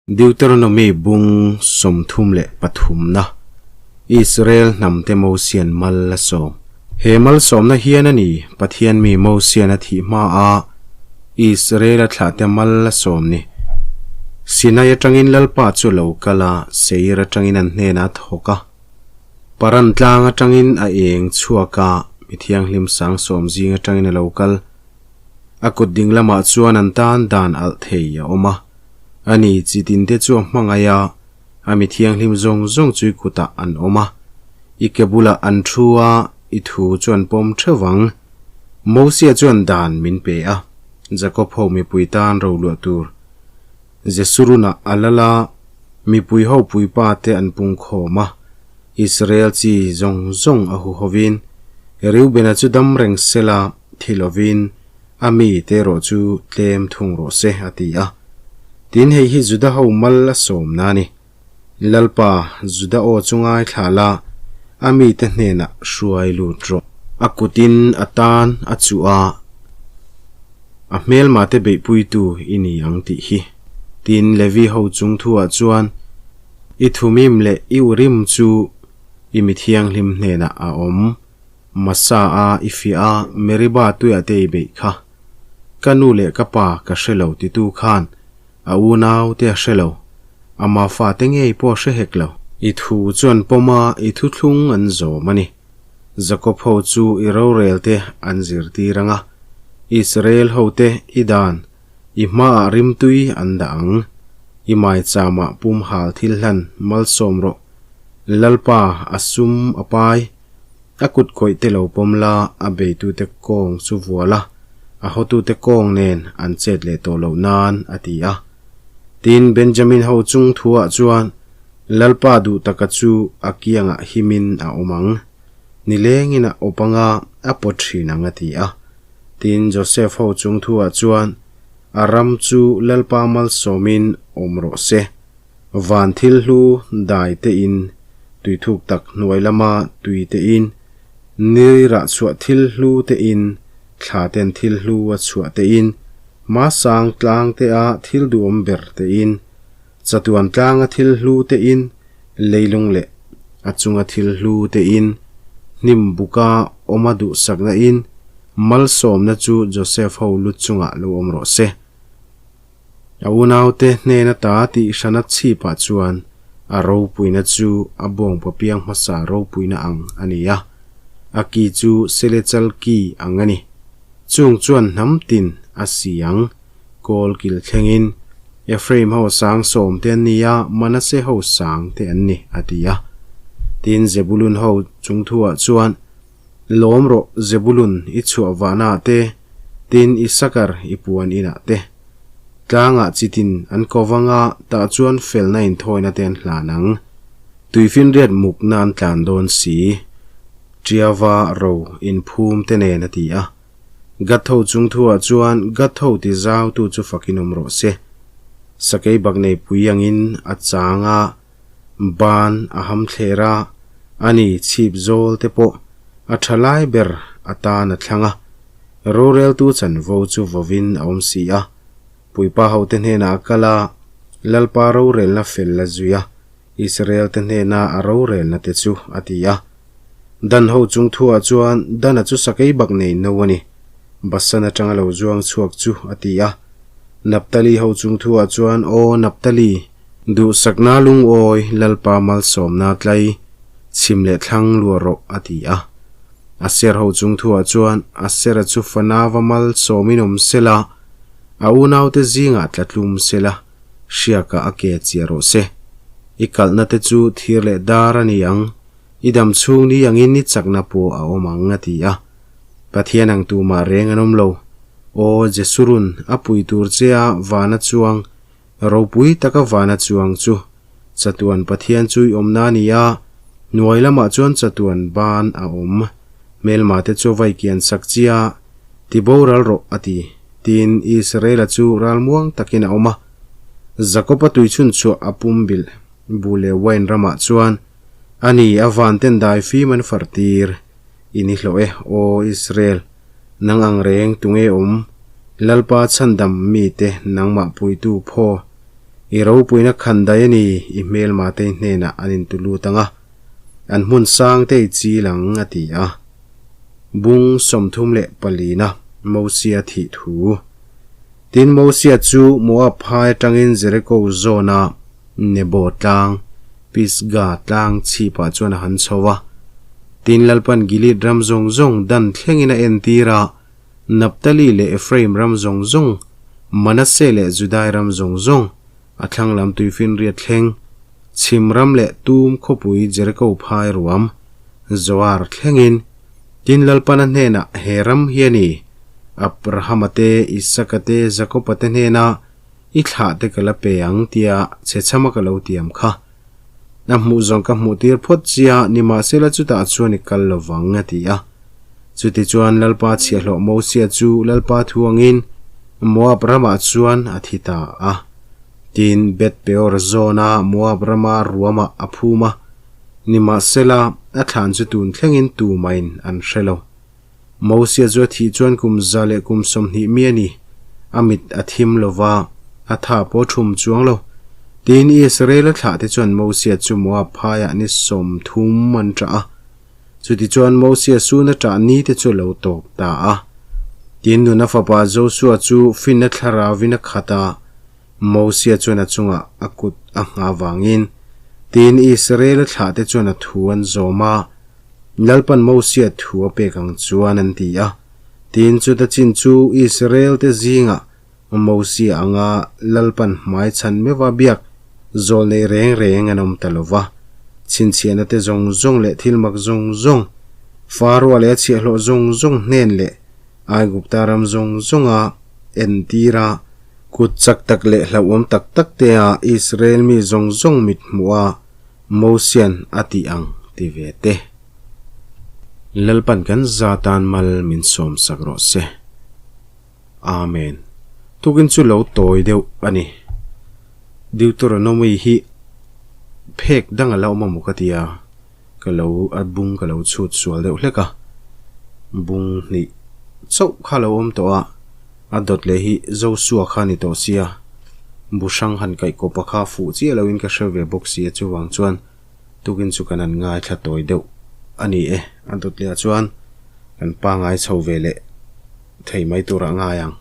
Deuteronomy bung 33na, Israel hnamte Mosian mal a sawm. He malsawmna hian a ni Pathian mi Mosian a thih hma a Israel a thlahte mal a sawm ni. Sinai atangin Lalpa chu a lo kal a, Seir atangin an hnenah a thawk a. Paran tlang atangin a eng chhuak a, mi thianghlim sang sawm zing atangin a lo kal. A kut ding lamah chuan an tan dan alh thei a awm a. A ni, chi tinte chu a hmangaih a, a mi thianghlim zawng zawng chu i kutah an awm a. I ke bulah an thu a, i thu chu an pawm theuh ang. Mosia chuan dan min pe a, Jakob ho mipui tan roluah tur Jesurunah a lal a, mipui ho puipa te an pung khawm a, Israel chi zawng zawng a huhovin, Reubena chu dam reng sela thi lovin, A mi te erawh chu tlem thung rawh se, a ti a. Tin, hei hi Juda ho mal a sawmna a ni. Lalpa, Juda aw chu ngaithla la, a mite hnenah hruai lut rawh. A kutin a tan a chuh a, a hmelmate beihpuitu i ni ang tih hi. Tin, Levi ho chung thuah chuan, I Thumim leh i Urim chu i mi thianghlim hnenah a awm. Masa a i fiah a, Meriba tuiah te i beih kha. Ka nu leh ka pa ka hre lo titu khan a unau te a hre lo, ama fate ngei pawh a hre hek lo. I thu chu an pawm a, i thuthlung an zawm a ni. Jakob ho chu i rorel te an zirtir ang a, Israel ho te i dan, i hmaah rimtui an dah ang. I maichama pumhal thil hlan malsawm rawh. Lalpa a sum a pai. A kut kawih te lo pawm la, a beitute kawng chu vual a, a hawtute kawng nen an chet leh tawh loh nan, a ti a. Tin, Benjamin ho chung thuah chuan Lalpa duh taka chu a kiangah himin a awm ang, nilengin a awp anga a pawt thin ang, a ti a. Tin, Joseph ho chung thuah chuan a ram chu Lalpa malsawmin awm rawh se. Van thil hlu dai te in, tui thuk tak hnuai lama tui te in, ni rah chhuah thil hlu te in, thla ten thil hlu a chhuah te in, ma sang tlang te a thil duhawm ber te in, chatuan tlanga thil hlu te in, leilung leh a chunga thil hlu te in, hnim buka awma duhsakna in, malsawmna chu Joseph ho lu chungah lo awm rawh se. A unaute hnena ta tih hrana chhipah chuan a ropuina chu a bawngpa piang hmasa ropuina ang a ni a, a ki chu selechal ki ang a ni. Chung chuan hnam tin a si ang, kawl kil thlengin, Ephraim ho sang sawm te an ni a, Manasseh ho sang te an ni, a ti a. Tin, Zebulun ho chungthuah chuan, Lawm rawh, Zebulun, i chhuah vahnaah te, tin Isakar i puan inah te. Tlangah chitin an ko vang a, tah chuan felna inthawina te an hlan ang. Tuifinriat mukna an tlan dawn si. Ṭiava ro inphum te nen a ti a. Gat ho chung thuah chuan Gat ho ti zautu chu fakin awm rawh se. Sakei baknei pui angin a chang a. Ban a ham thler a, ani chhip zawl te pawh a tha lai ber atan a thlang a, roreltu chanvo chu vawin a awm si a. Puipa hote hnenah a kal a, Lalpa rorelna fel la zui a, Israel te hnena a rorelna te chu a ti a. Dan ho chung thuah chuan Dana chu sakei bak nei no a ni, Basan atanga lo zuang chhuak chu a ti a. Naphtali ho chung thuah chuan, Aw Naphtali! Duhsakna lungawi Lalpa malsawmna tlai chhim leh thlang luah rawh, a ti a. Aser ho chung thuah chuan Asera chu fanava malsawmin awm sela, a unaute zingah tla tlum sela, hriakah a ke chiah rawh se. I kalhna te chu thir leh dar a ni ang, i dam chhung ni angin i chakna pawh a awm ang, a ti a. Pathian ang tumah reng an awm lo. Aw Jesurun, a pui tur chea vana chuang Ropui taka vana chuang chu chatuan Pathian chu i awmna a ni a, hnuai lamah chuan chatuan ban a awm. Hmelma te chu a vai kian sak chi a, Ti boral rawh, a ti. Tiin Israela chu ralmuang takin a awm a. Jakob-a tuichhun chhuah a pum bilh bu leh wine ramah chuan, A ni, a van ten dai fim an farh tir. I ni hlawh e, aw Israel, nang ang reng tunge awm? Lalpa chhandam mite nangmah puitu phaw. I ropuina khandai a ni, i hmelma te hnenah an intu lut ang a, an hmun sang te i chil ang, a ti a. Bung 34na Mosia thih thu. Tin, Mosia chu Moab phai atangin Jeriko zawna Nebo tlang, Pisga tlang chhipah chuan a han chho a. Tin, Lalpan Gilead ram zawng zawng dan thlengin a entir a, Naphtali leh Ephraim ram zawng zawng, Manasseh leh Judai ram zawng zawng, a thlang lam tuifinriat thleng, chhim ram leh tum khawpui Jeriko phai ruam, Zoar thlengin, tin Lalpana hnenah he ram hi a ni, Abrahama te, Isaka te, Jakoba te hnena i thlah te ka la pe ang tia chhechhama ka lo tiam kha. A hmuh zawng ka hmuh tir phawt chia, nimahsela chutah chuan i kal lo vang, a ti a. Chutichuan Lalpa chhiahhlawh Mosia chu Lalpa thu angin Moab ramah chuan a thi ta a. Tin, Beth Peor zawna Moab rama ruamah a phum a, nimahsela a thlan chu tun thlengin tumain an hre lo. Mosia chu a thih chuan kum 120 mi a ni. A mit a thim lo va, a tha pawh thum chuang lo. Tin, Israel a thlah te chuan Mosia chu Moab phaiah ni 30 an ṭah a. Chutichuan Mosia suna ṭah ni te chu a lo tawp ta a. Tin, nuna fapa Josua chu finna thlarauvin a khat a, Mosia chuan a chungah a kut a nghah vangin. Tin, Israel a thlah te chuan a thu an zawm a, Lalpan Mosia thu a pek ang chuan an ti a. Tin, chuta chin chu Israel te zingah Mosia anga Lalpan hmai chhan meuha biak zawl nei reng reng an awm ta lo va. Chhinchhiahna te zawng zawng leh thil mak zawng zawng, Faroa leh a chhiahhlawh zawng zawng hnen leh Aigupta ram zawng zawnga entira kut chak tak leh hlauhawm tak tak tea Israel mi zawng zawng mit hmuha Mosian a tih ang ti ve te. Lalpan kan za tan mal min sawm sak rawh se. Amen. Tukin chu lo tawi deuh a ni. Deuteronomy hi phek dang a la awm a maw ka ti a, ka lo a bung ka lo chhut sual deuh hlek a. Bung hnih chauh kha lo awm tawh a, a dawt leh hi Joshua kha a ni tawh sia. Bu hrang han kaih kawpa kha fuh chiah loin ka hre ve bawk si a chuvang chuan tukin chu kan han ngaithla tawi deuh a ni e. A dawt leh ah chuan kan pangai chho ve leh thei mai turah ngai ang.